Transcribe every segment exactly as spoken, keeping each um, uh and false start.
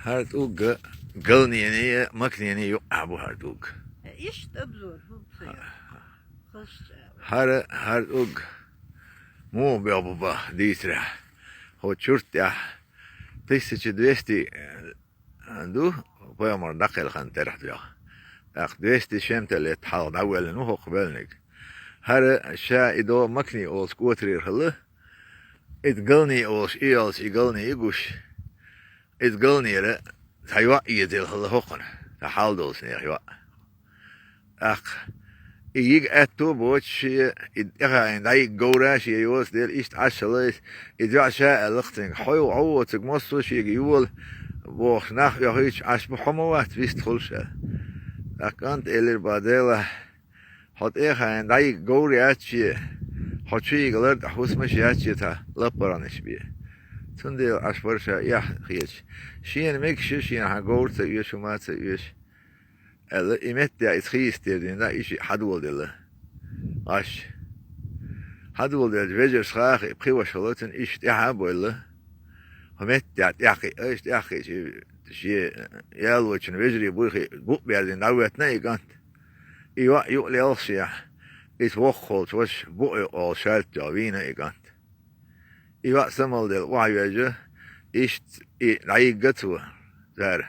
ХӀара тӀулг Галнений, Макнений юкъахь бу хӀара тӀулг. Иштта обзор бу церан. ХӀара, хӀара тӀулг муха бегӀ бу баха дийцарехь. ХӀо чурт тӀехь тысяча двести ду, пайхамар дӀакхелхина терахь доьгӀу. ТӀаккха двести с чем-то лет хьалха дӀавоьллина ву хӀокху боьлниг. ХӀара ша и до Макни олуш кӀотарера хилла, иза Гални олуш и йолуш, и Гални и гуш. Иза Галнера цхьа йоӀ эзийла хилла хӀокхунна, цхьа хьал долчу нехан йоӀ. ТӀаккха и йига аьтто а боцуш шен, и тӀехаийна дӀайига говра шен йоцу дела, иштта Ӏаш хилла иза. Иза йоӀа ша аьлла-кх цуьнга: «Хьо, хьо воцург массо а шега йола», — бохуш, нах оьхуьйтуш Ӏаш бу, хьо ма вац вист хуьлуш аьлла. ТӀаккха кӀанта элира: «Ба Делахь, хьо тӀехаийна дӀайига говр яц шен, хьо чу йига лар тӀе хӀусамаш яц шен цхьа лаппаргӀанаш бен. Цундела Ӏаш бара ша эхь хеташ. Шена мегаш ю, шена хьан говр ца оьшу, хӀума ца оьшу», — аьлла, и меттехь иза хийцадер дина, и шиъ хьадоладелла. Ӏаш. Хьадоладелча, вежарша хаа хиъна, пхи ваша хилла цуьнан, иштта тӀаьхьа а бевлла. ХӀокху меттехь тӀаьхьакхиъна, иштта тӀаьхьакхиъча, шен ялочун вежарий буй хиъна, букъ берзийна дӀахӀоьттина и кӀант. И йоӀ юкъа лелхаш шен, иза воккхахволчу вашас букъ юкъа волуш шаьлта йогӀу вийна и кӀант. И йоӀ самалделла охьайоьжна, иштта и дӀайигна цо, цара.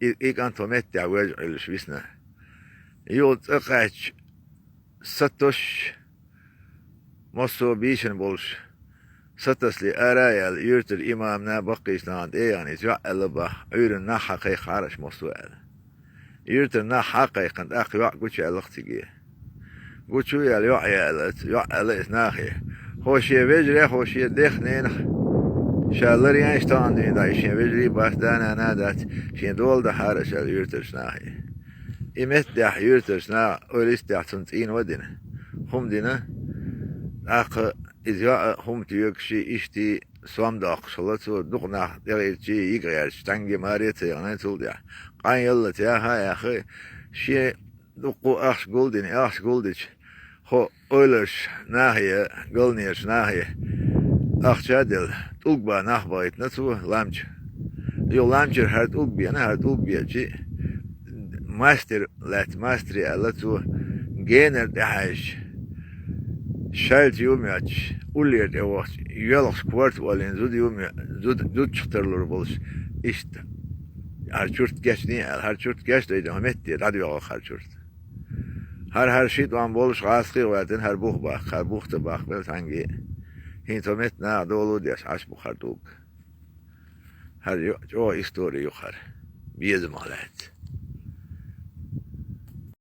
И, и кӀант хӀокху меттехь вежа Ӏуьллуш висна. Юха цӀа кхаьчча, сатосуш, массо а бийшина болуш, сатасале ара а яьлла, юьртара имамна, баккхийчу нахана тӀе а яхна, иза йоӀ аьлла баха: «Ӏуьйранна нах схьакхайкхахьара аша массо а», — аьлла. Юьртара нах схьа а кхайкхина, тӀаккха йоӀ гучуяьлла-кх цига. Гучу а яьлла, йоӀ а яьлла, йоӀ аьлла иза нахе: «ХӀо шен вежарий, хӀо шен дех-ненах ша ларъеш тахана дуьйна дӀа, и шен вежарий бац, да-нана дац, шен дола дахьара аша», — аьлла юьртарчу нахе. И меттехь юьртарчу наха ойла йистехь цунна цӀийно а дина. ХӀума дина, тӀаккха иза йоӀ хӀума тоьгуш, иштта сом доккхуш хилла цо, дукха нах тӀегӀиртича, йига гӀерташ, тхьаьнгге маре а ца яхана цул тӀаьхьа. Къан яллалц яха а яьхна, шен дуккха а ахча гулдина, ахча гулдича, хӀо ойларш нахе, Галнерчу нахе ахча а делла, тӀулг бан нах бахийтина цо лам чу. Юха лам чуьра хӀара тӀулг беана, хӀара тӀулг беача, мастер лаьцна, мастере аьлла цо, генара тӀехьаьжча, шаьлта ю моьттуш, уллера тӀе вахча, йоьлхуш корта олийна зуда ю моьттуш, зуда, зудчух тарлур болуш, иштта хӀара чурт кечдина аьлла, хӀара чурт кечдойдина, хӀокху метте дӀадоьгӀна хӀара чурт. ХӀара, хӀара ши тӀом болуш гӀазкхий а гӀоьртина, хӀара бух баккха, хӀара бух ца баккхабелла цхьаьнгге а. ХӀинца хӀокху метта наха дола а деш Ӏаш бу хӀара тӀулг. ХӀара ю-, чӀогӀа истори ю хӀара, безамах лаьцна.